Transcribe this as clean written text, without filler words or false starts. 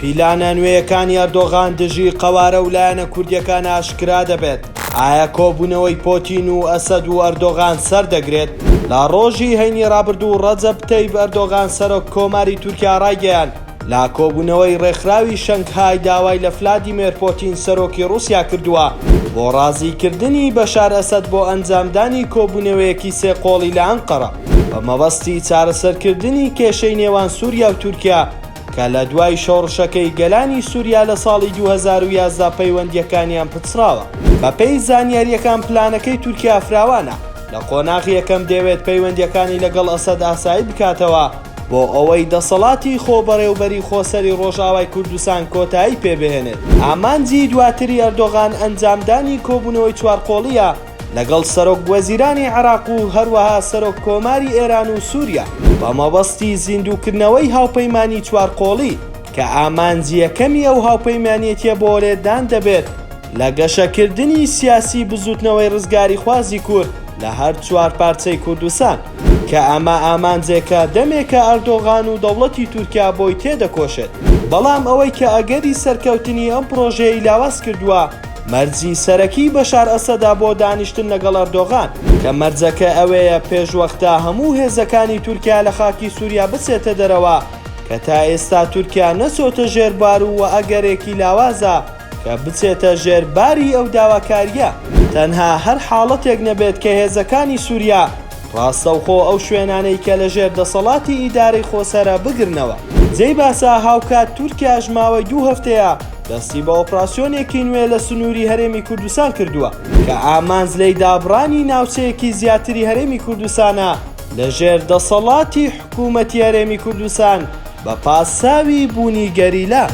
پیلانە نوێیەکانی ئەردۆغان دژی قەوارە و لایەنە کوردیەکان ئاشکرا دەبێت، ئایا کۆبوونەوەی پۆتین و ئەسەد و ئەردۆغان سەردەگرێت؟ لە ڕۆژی هەینی ڕابردوو ڕەجەب تەیب ئەردۆغان سەرۆک کۆماری تورکیا ڕایگەیاند، لە کۆبوونەوەی ڕێکخراوی شەنگهای داوای لە فلادیمێر پۆتین سەرۆکی ڕووسیا کردووە بۆ ڕازیکردنی بەشار ئەسەد بۆ ئەنجامدانی کۆبوونەوەیەکی سێ قۆڵی لە ئەنقەرە بە مەبەستی چارەسەرکردنی کێشەی نێوان سووریا و تورکیا کە لە دوای شۆڕشەکەی گەلانی سووریا لە ساڵی 2011 پەیوەندییەکانیان پچڕاوە. بەپێی زانیارییەکان پلانەکەی تورکیا فراوانە، لە قۆناغی یەکەم دەیەوێت پەیوەندییەکانی لەگەڵ ئەسەد ئاسایی بکاتەوە، بۆ ئەوەی دەسەڵاتی خۆبەڕێوبەری خۆسەری ڕۆژئاوای کوردستان کۆتایی پێبهێنێت. ئامانجی دواتری ئەردۆغان ئەنجامدانی کۆبوونەوەی چوارقۆڵییە لەگەڵ سەرۆک وەزیرانی عێراق و هەروەها سەرۆک کۆماری ئێران و سوریا بە مەبەستی زیندووکردنەوەی هاوپەیمانی چوارقۆڵی کە ئامانجی یەکەمی ئەو هاوپەیمانێتیە بۆ لێدان دەبێت لە گەشەکردنی سیاسی بزوتنەوەی ڕزگاریخوازی کورد لە هەر چوار پارچەی کوردستان. کە ئەمە ئامانجێکە دەمێکە ئەردۆغان و دەوڵەتی تورکیا بۆی تێدەکۆشێت، بەڵام ئەوەی کە ئەگەری سەرکەوتنی ئەم پڕۆژەیەی لاواز کردووە، مەرجی سەرەکی بەشار ئەسەدە بۆ دانیشتن لەگەڵ ئەردۆغان، کە مەرجەکە ئەوەیە پێشوەختە هەموو هێزەکانی تورکیا لە خاکی سوریا بچێتە دەرەوە، کە تا ئێستا تورکیا نەچۆتە ژێر بار و ئەگەرێکی لاوازە. کە بچێتە ژێر باری ئەو داواکارییە، تەنها هەر حاڵەتێک نەبێت کە هێزەکانی سوریا ڕاستەوخۆ ئەو شوێنانەی کە لە ژێر دەسەڵاتی ئیدارەی خۆسەرە بگرنەوە. جێی باسە هاوکات تورکیاش ماوەی دوو هەفتەیە دەستی بە ئۆپراسیۆنێکی نوێ لە سنووری هەرێمی کوردستان کردووە کە ئامانج لێی دابڕانی ناوچەیەکی زیاتری هەرێمی کوردستانە لە ژێر دەسەڵاتی حکوومەتی هەرێمی کوردستان بە پاساوی بوونی گەریلا.